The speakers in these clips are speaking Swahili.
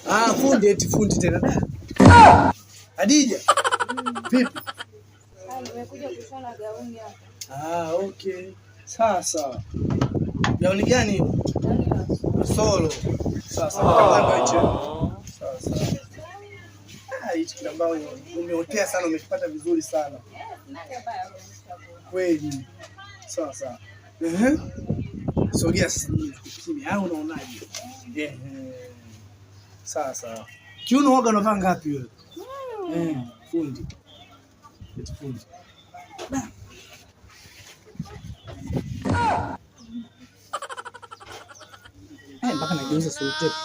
Ah, fundi eti fundi tena. Hadija. Vipi? Nimekuja kushona gauni hapa. Ah, okay. Sasa. Gauni gani hiyo? Solo. Sasa kitambaa hicho. Sasa. Ah, hichi kitambaa umeotea sana, umekipata vizuri sana. Kweli. Sawa sawa. Ehe. Sogea sasa mimi nakupime. Au unaonaje? Ehe. Sawa sawa. Kiuno waga unavaa ngapi wewe? Eh, fundi. Eti fundi. Eh, mpaka nageuza sulutepu.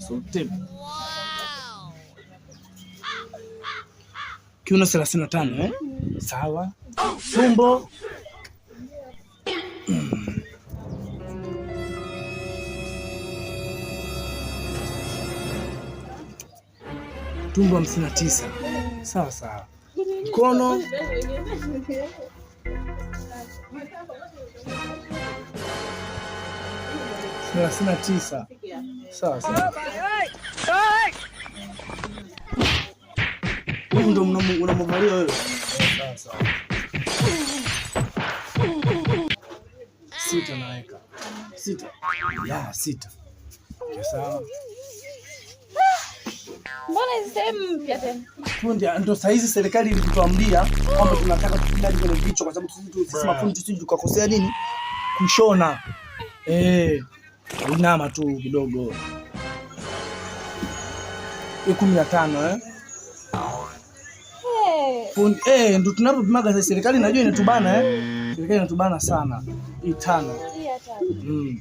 Sulutepu. Kiuno 35 eh? Sawa. Tumbo tumbo 59. Sawa sawa. Mkono 39. Sawa sawa. Huyu ndo unamwangalia wewe. Sawa sawa. Sita naweka. Sita. Ya, sita. Sawa. Mbona hizi sehemu mpya tena? Fundi, ndo saizi serikali ilituambia kwamba tunataka tupigane kwenye vichwa kwa sababu sisi mafundi tusije tukakosea nini? Kushona. Eh, inama tu kidogo. 15 eh? Fundi, eh, ndo tunapopimaga sasa. Serikali najua inatubana eh. Serikali inatubana sana. Hii tano. Mm.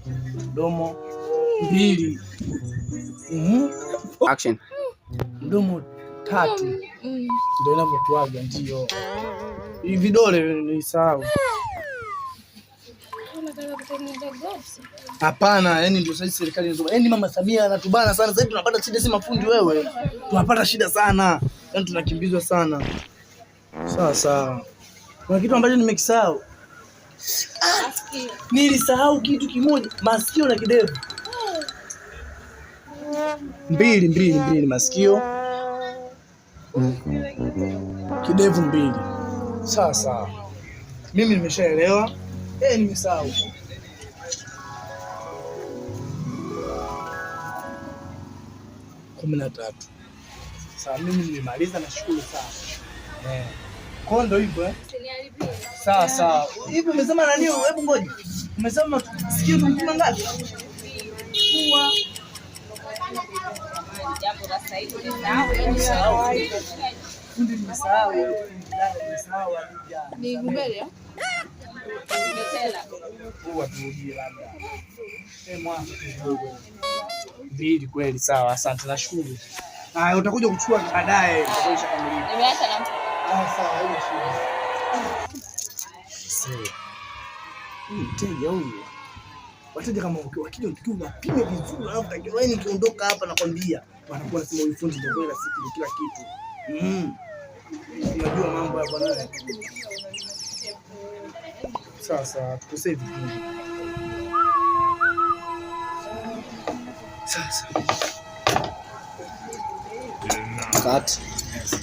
Domo mbili. Mhm. Action. Mdomo tatu. Ndio inavyokuaga ndio. Hivi vidole ni sawa. Hapana, yani ndio sasa serikali inatubana. Yani Mama Samia anatubana sana. Sasa tunapata shida, si mafundi wewe. Tunapata shida sana. Yani tunakimbizwa sana. Sawa sawa. Kuna kitu ambacho nimekisahau. Ah, nilisahau kitu kimoja, masikio na kidevu. Mbili mbili mbili, masikio kidevu mbili. Sawa sawa, mimi nimeshaelewa. Eh, nimesahau. 13. Sawa, mimi nimemaliza, nashukuru sana. Eh. Kwa ndo hivyo eh? Sawa sawa. Hivi umesema nani? Hebu ngoja. Umesema sikio tumpima ngapi? Pua. Fundi nimesahau. Nimesahau. Ni mbele. Pua turudie labda. Eh, mwanzo kidogo. Mbili kweli, sawa, asante nashukuru. Ah, utakuja kuchukua baadaye, utakuwa kamilika. Nimeacha na Ah, sawa, haina shida. Sasa. Mteja huyu. Wateja kama wakija unatakiwa wapime vizuri, alafu takiwa wewe nikiondoka hapa nakwambia wanakuwa nasema huyu fundi ndio kweli siku ndio kila kitu. Mm. Unajua mambo ya bwana. Sasa tukosee vipindi. Sasa. Cut. Yes.